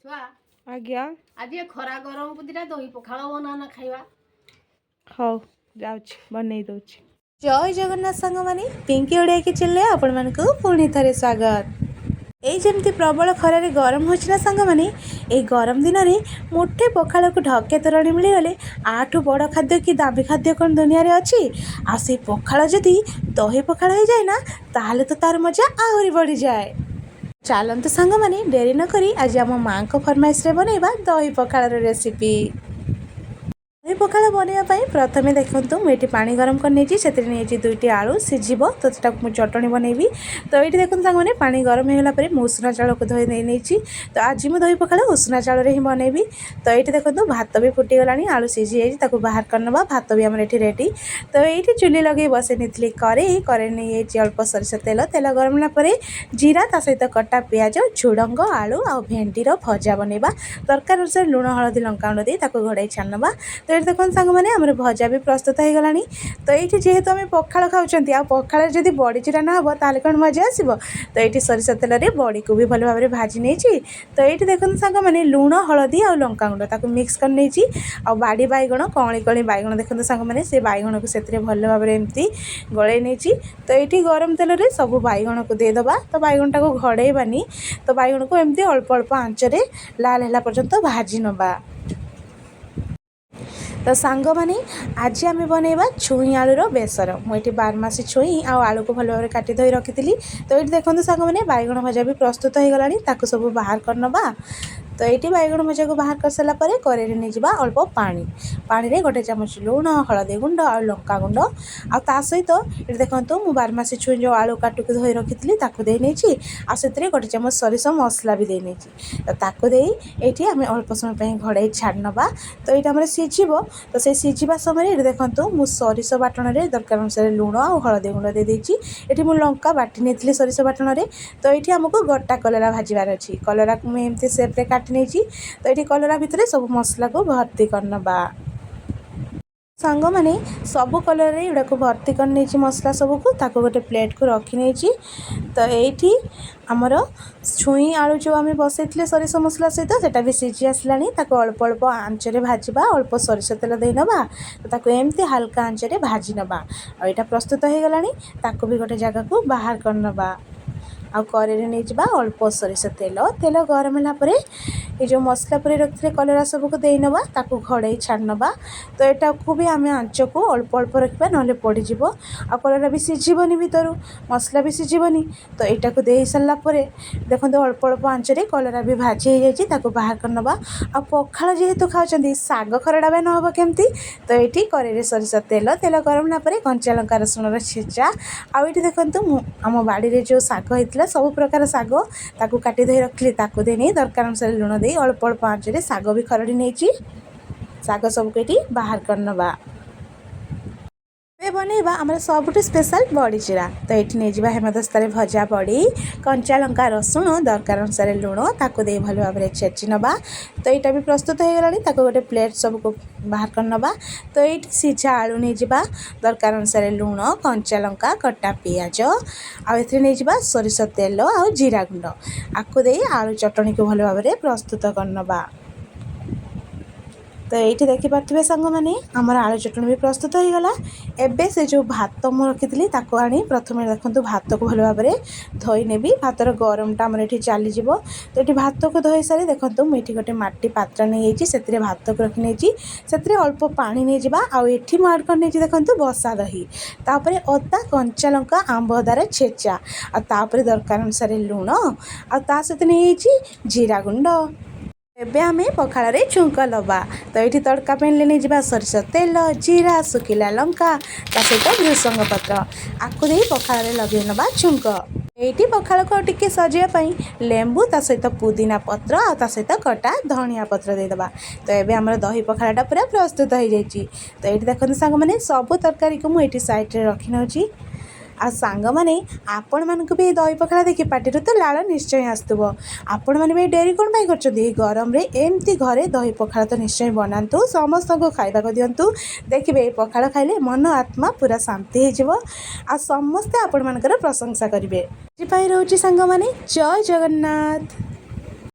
ଛୁଆ। ଆଜ୍ଞା। ଆଜି ଏ ଖରା ଗରମକୁ ଦିଟା ଦହି ପଖାଳ ବନାନା, ଖାଇବା। ହଉ, ଯାଉଛି ବନେଇ ଦଉଛି। ଜୟ ଜଗନ୍ନାଥ ସାଙ୍ଗମାନେ, ପିଙ୍କି ଓଡ଼ିଆ କିଚେନରେ ଆପଣମାନଙ୍କୁ ପୁଣି ଥରେ ସ୍ୱାଗତ। ଏଇ ଯେମିତି ପ୍ରବଳ ଖରାରେ ଗରମ ହେଉଛି ନା ସାଙ୍ଗମାନେ, ଏଇ ଗରମ ଦିନରେ ମୁଠେ ପଖାଳକୁ ଢକେ ତୋରାଣି ମିଳିଗଲେ ୟାଠୁ ବଡ଼ ଖାଦ୍ୟ କି ଦାମୀ ଖାଦ୍ୟ କ'ଣ ଦୁନିଆରେ ଅଛି? ଆଉ ସେଇ ପଖାଳ ଯଦି ଦହି ପଖାଳ ହେଇଯାଏ ନା, ତାହେଲେ ତ ତାର ମଜା ଆହୁରି ବଢ଼ିଯାଏ। ଚାଲନ୍ତୁ ସାଙ୍ଗମାନେ, ଡେରି ନକରି ଆଜି ଆମ ମାଆଙ୍କ ଫରମାଇଶରେ ବନେଇବା ଦହି ପଖାଳର ରେସିପି। ଦହି ପଖାଳ ବନେଇବା ପାଇଁ ପ୍ରଥମେ ଦେଖନ୍ତୁ, ମୁଁ ଏଠି ପାଣି ଗରମ କରିନେଇଛି। ସେଥିରେ ନେଇଛି ଦୁଇଟି ଆଳୁ, ସିଝିବ ତ ସେଟାକୁ ମୁଁ ଚଟଣି ବନେଇବି। ତ ଏଇଠି ଦେଖନ୍ତୁ ସାଙ୍ଗମାନେ, ପାଣି ଗରମ ହେଇଗଲା ପରେ ମୁଁ ଉଷୁନା ଚାଉଳକୁ ଧୋଇ ନେଇ ନେଇଛି। ତ ଆଜି ମୁଁ ଦହି ପଖାଳ ଉଷୁନା ଚାଉଳରେ ହିଁ ବନେଇବି। ତ ଏଇଠି ଦେଖନ୍ତୁ, ଭାତ ବି ଫୁଟିଗଲାଣି, ଆଳୁ ସିଝି ଯାଇଛି, ତାକୁ ବାହାର କରିନେବା। ଭାତ ବି ଆମର ଏଠି ରେଡ଼ି। ତ ଏଇଠି ଚୁଲି ଲଗେଇ ବସେଇ ନେଇଥିଲି କରେଇ। କରେଇ ନେଇଯାଇଛି ଅଳ୍ପ ସୋରିଷ ତେଲ। ତେଲ ଗରମ ହେଲା ପରେ ଜିରା, ତା ସହିତ କଟା ପିଆଜ, ଝୁଡ଼ଙ୍ଗ, ଆଳୁ ଆଉ ଭେଣ୍ଡିର ଭଜା ବନେଇବା। ଦରକାର ଅନୁସାରେ ଲୁଣ, ହଳଦୀ, ଲଙ୍କାଗୁଣ୍ଡ ଦେଇ ତାକୁ ଘୋଡ଼ାଇ ଛାଣି ନେବା। ତ ଏଇଠି ଦେଖନ୍ତୁ ସାଙ୍ଗମାନେ, ଆମର ଭଜା ବି ପ୍ରସ୍ତୁତ ହେଇଗଲାଣି। ତ ଏଇଠି ଯେହେତୁ ଆମେ ପଖାଳ ଖାଉଛନ୍ତି, ଆଉ ପଖାଳରେ ଯଦି ବଡ଼ି ଚୁରା ନ ହେବ, ତାହେଲେ କ'ଣ ମଜା ଆସିବ? ତ ଏଇଠି ସୋରିଷ ତେଲରେ ବଡ଼ିକୁ ବି ଭଲ ଭାବରେ ଭାଜି ନେଇଛି। ତ ଏଇଠି ଦେଖନ୍ତୁ ସାଙ୍ଗମାନେ, ଲୁଣ, ହଳଦୀ ଆଉ ଲଙ୍କାଗୁଣ୍ଡ ତାକୁ ମିକ୍ସ କରି ନେଇଛି। ଆଉ ବାଡ଼ି ବାଇଗଣ, କଅଁଳି କଅଁଳି ବାଇଗଣ, ଦେଖନ୍ତୁ ସାଙ୍ଗମାନେ, ସେ ବାଇଗଣକୁ ସେଥିରେ ଭଲ ଭାବରେ ଏମିତି ଗୋଳେଇ ନେଇଛି। ତ ଏଇଠି ଗରମ ତେଲରେ ସବୁ ବାଇଗଣକୁ ଦେଇଦେବା। ତ ବାଇଗଣଟାକୁ ଘୋଡ଼େଇବାନି। ତ ବାଇଗଣକୁ ଏମିତି ଅଳ୍ପ ଅଳ୍ପ ଆଞ୍ଚରେ ଲାଲ ହେଲା ପର୍ଯ୍ୟନ୍ତ ଭାଜି ନେବା। ତ ସାଙ୍ଗମାନେ, ଆଜି ଆମେ ବନେଇବା ଛୁଇଁ ଆଳୁର ବେସର। ମୁଁ ଏଠି ବାରମାସୀ ଛୁଇଁ ଆଉ ଆଳୁକୁ ଭଲ ଭାବରେ କାଟି ଧୋଇ ରଖିଥିଲି। ତ ଏଇଠି ଦେଖନ୍ତୁ ସାଙ୍ଗମାନେ, ବାଇଗଣ ଭଜା ବି ପ୍ରସ୍ତୁତ ହେଇଗଲାଣି, ତାକୁ ସବୁ ବାହାର କରିନେବା। ତ ଏଇଠି ବାଇଗଣ ଭଜାକୁ ବାହାର କରିସାରିଲା ପରେ କରେଇରେ ନେଇଯିବା ଅଳ୍ପ ପାଣି। ପାଣିରେ ଗୋଟେ ଚାମଚ ଲୁଣ, ହଳଦୀ ଗୁଣ୍ଡ ଆଉ ଲଙ୍କା ଗୁଣ୍ଡ, ଆଉ ତା ସହିତ ଏଠି ଦେଖନ୍ତୁ, ମୁଁ ବାରମାସୀ ଛୁଇଁ ଯେଉଁ ଆଳୁ କାଟିକି ଧୋଇ ରଖିଥିଲି, ତାକୁ ଦେଇ ନେଇଛି। ଆଉ ସେଥିରେ ଗୋଟେ ଚାମଚ ସୋରିଷ ମସଲା ବି ଦେଇ ନେଇଛି। ତ ତାକୁ ଦେଇ ଏଇଠି ଆମେ ଅଳ୍ପ ସମୟ ପାଇଁ ଘୋଡ଼େଇ ଛାଡ଼ି ନେବା। ତ ଏଇଟା ଆମର ସିଝିବ। ତ ସେ ସିଝିବା ସମୟରେ ଏଠି ଦେଖନ୍ତୁ, ମୁଁ ସୋରିଷ ବାଟଣରେ ଦରକାର ଅନୁସାରେ ଲୁଣ ଆଉ ହଳଦୀ ଗୁଣ୍ଡ ଦେଇଦେଇଛି। ଏଠି ମୁଁ ଲଙ୍କା ବାଟି ନେଇଥିଲି ସୋରିଷ ବାଟଣରେ। ତ ଏଇଠି ଆମକୁ ଗୋଟା କଲରା ଭାଜିବାର ଅଛି। କଲରାକୁ ମୁଁ ଏମିତି ସେପ୍ରେ କାଟି ନେଇଛି। ତ ଏଇଠି କଲରା ଭିତରେ ସବୁ ମସଲାକୁ ଭର୍ତ୍ତି କରିନେବା। ସାଙ୍ଗମାନେ, ସବୁ କଲରାରେ ଏଗୁଡ଼ାକୁ ଭର୍ତ୍ତି କରିନେଇଛି ମସଲା ସବୁକୁ, ତାକୁ ଗୋଟେ ପ୍ଲେଟ୍କୁ ରଖିନେଇଛି। ତ ଏଇଠି ଆମର ଛୁଇଁ ଆଳୁ ଯେଉଁ ଆମେ ବସେଇଥିଲେ ସୋରିଷ ମସଲା ସହିତ, ସେଇଟା ବି ସିଝି ଆସିଲାଣି। ତାକୁ ଅଳ୍ପ ଅଳ୍ପ ଆଞ୍ଚରେ ଭାଜିବା। ଅଳ୍ପ ସୋରିଷ ତେଲ ଦେଇ ନେବା। ତ ତାକୁ ଏମିତି ହାଲକା ଆଞ୍ଚରେ ଭାଜି ନେବା। ଆଉ ଏଇଟା ପ୍ରସ୍ତୁତ ହେଇଗଲାଣି, ତାକୁ ବି ଗୋଟେ ଜାଗାକୁ ବାହାର କରିନେବା। ଆଉ କରେଇରେ ନେଇଯିବା ଅଳ୍ପ ସୋରିଷ ତେଲ। ତେଲ ଗରମ ହେଲା ପରେ ଏ ଯେଉଁ ମସଲା ପୁରେଇ ରଖିଥିଲେ କଲରା ସବୁକୁ ଦେଇନେବା। ତାକୁ ଘୋଡ଼େଇ ଛାଡ଼ି ନେବା। ତ ଏଟାକୁ ବି ଆମେ ଆଞ୍ଚକୁ ଅଳ୍ପ ଅଳ୍ପ ରଖିବା, ନହେଲେ ପୋଡ଼ିଯିବ ଆଉ କଲରା ବି ସିଝିବନି, ଭିତରୁ ମସଲା ବି ସିଝିବନି। ତ ଏଇଟାକୁ ଦେଇ ସାରିଲା ପରେ ଦେଖନ୍ତୁ, ଅଳ୍ପ ଅଳ୍ପ ଆଞ୍ଚରେ କଲରା ବି ଭାଜି ହେଇଯାଇଛି, ତାକୁ ବାହାର କରିନେବା। ଆଉ ପଖାଳ ଯେହେତୁ ଖାଉଛନ୍ତି, ଶାଗ ଖରଡ଼ା ବି ନ ହେବ କେମିତି? ତ ଏଇଠି କରେଇରେ ସୋରିଷ ତେଲ, ତେଲ ଗରମ ହେଲା ପରେ କଞ୍ଚା ଲଙ୍କା, ରସୁଣର ଛେଚା। ଆଉ ଏଇଠି ଦେଖନ୍ତୁ, ମୁଁ ଆମ ବାଡ଼ିରେ ଯେଉଁ ଶାଗ ହେଇଥିଲା, ସବୁ ପ୍ରକାର ଶାଗ, ତାକୁ କାଟି ଧୋଇ ରଖିଲି, ତାକୁ ଦେଇ ନେଇ ଦରକାର ଅନୁସାରେ ଲୁଣ ଦେଇ ଅଳ୍ପ ଅଳ୍ପ ଆଞ୍ଚରେ ଶାଗ ବି ଖରଡ଼ି ନେଇଛି। ଶାଗ ସବୁକୁ ଏଠି ବାହାର କରିନେବା। ଏବେ ବନେଇବା ଆମର ସବୁଠୁ ସ୍ପେଶାଲ ବଡ଼ି ଚୁରା। ତ ଏଇଠି ନେଇଯିବା ହେମଦସ୍ତାରେ ଭଜା ବଡ଼ି, କଞ୍ଚା ଲଙ୍କା, ରସୁଣ, ଦରକାର ଅନୁସାରେ ଲୁଣ, ତାକୁ ଦେଇ ଭଲ ଭାବରେ ଛେଚି ନେବା। ତ ଏଇଟା ବି ପ୍ରସ୍ତୁତ ହେଇଗଲାଣି, ତାକୁ ଗୋଟେ ପ୍ଲେଟ୍ ସବୁକୁ ବାହାର କରିନେବା। ତ ଏଇଠି ସିଝା ଆଳୁ ନେଇଯିବା, ଦରକାର ଅନୁସାରେ ଲୁଣ, କଞ୍ଚା ଲଙ୍କା, କଟା ପିଆଜ, ଆଉ ଏଥିରେ ନେଇଯିବା ସୋରିଷ ତେଲ ଆଉ ଜିରା ଗୁଣ୍ଡ। ୟାକୁ ଦେଇ ଆଳୁ ଚଟଣିକୁ ଭଲ ଭାବରେ ପ୍ରସ୍ତୁତ କରିନେବା। ତ ଏଇଠି ଦେଖିପାରୁଥିବେ ସାଙ୍ଗମାନେ, ଆମର ଆଳୁ ଚଟଣି ବି ପ୍ରସ୍ତୁତ ହେଇଗଲା। ଏବେ ସେ ଯେଉଁ ଭାତ ମୁଁ ରଖିଥିଲି, ତାକୁ ଆଣି ପ୍ରଥମେ ଦେଖନ୍ତୁ, ଭାତକୁ ଭଲ ଭାବରେ ଧୋଇ ନେବି। ଭାତର ଗରମଟା ଆମର ଏଠି ଚାଲିଯିବ। ତ ଏଠି ଭାତକୁ ଧୋଇ ସାରି ଦେଖନ୍ତୁ, ମୁଁ ଏଠି ଗୋଟେ ମାଟି ପାତ୍ର ନେଇଯାଇଛି, ସେଥିରେ ଭାତକୁ ରଖି ନେଇଛି। ସେଥିରେ ଅଳ୍ପ ପାଣି ନେଇଯିବା। ଆଉ ଏଠି ମୁଁ ଆଡ଼୍ କରିନେଇଛି ଦେଖନ୍ତୁ, ବସା ଦହି, ତାପରେ ଅଦା, କଞ୍ଚା ଲଙ୍କା, ଆମ୍ବ ଅଦାର ଛେଚା, ଆଉ ତାପରେ ଦରକାର ଅନୁସାରେ ଲୁଣ, ଆଉ ତା ସହିତ ନେଇଯାଇଛି ଜିରା ଗୁଣ୍ଡ। ଏବେ ଆମେ ପଖାଳରେ ଛୁଙ୍କ ଦେବା। ତ ଏଇଠି ତଡ଼କା ପାଇଁ ନେଇଯିବା ସୋରିଷ ତେଲ, ଜିରା, ଶୁଖିଲା ଲଙ୍କା, ତା ସହିତ ଭୃସଙ୍ଗ ପତ୍ର। ୟାକୁ ଦେଇ ପଖାଳରେ ଲଗେଇ ନେବା ଛୁଙ୍କ। ଏଇଠି ପଖାଳକୁ ଆଉ ଟିକେ ସଜେଇବା ପାଇଁ ଲେମ୍ବୁ, ତା ସହିତ ପୁଦିନା ପତ୍ର ଆଉ ତା ସହିତ କଟା ଧନିଆ ପତ୍ର ଦେଇଦେବା। ତ ଏବେ ଆମର ଦହି ପଖାଳଟା ପୁରା ପ୍ରସ୍ତୁତ ହେଇଯାଇଛି। ତ ଏଇଠି ଦେଖନ୍ତୁ ସାଙ୍ଗମାନେ, ସବୁ ତରକାରୀକୁ ମୁଁ ଏଇଠି ସାଇଡ଼୍ରେ ରଖି ନେଉଛି। ଆଉ ସାଙ୍ଗମାନେ, ଆପଣମାନଙ୍କୁ ବି ଏଇ ଦହି ପଖାଳ ଦେଖି ପାଟିରୁ ତ ଲାଳ ନିଶ୍ଚୟ ଆସୁଥିବ। ଆପଣମାନେ ବି ଡେରି କ'ଣ ପାଇଁ କରୁଛନ୍ତି? ଏଇ ଗରମରେ ଏମିତି ଘରେ ଦହି ପଖାଳ ତ ନିଶ୍ଚୟ ବନାନ୍ତୁ, ସମସ୍ତଙ୍କୁ ଖାଇବାକୁ ଦିଅନ୍ତୁ। ଦେଖିବେ, ଏଇ ପଖାଳ ଖାଇଲେ ମନ ଆତ୍ମା ପୁରା ଶାନ୍ତି ହେଇଯିବ ଆଉ ସମସ୍ତେ ଆପଣମାନଙ୍କର ପ୍ରଶଂସା କରିବେ। ଆଜି ପାଇଁ ରହୁଛି ସାଙ୍ଗମାନେ, ଜୟ ଜଗନ୍ନାଥ।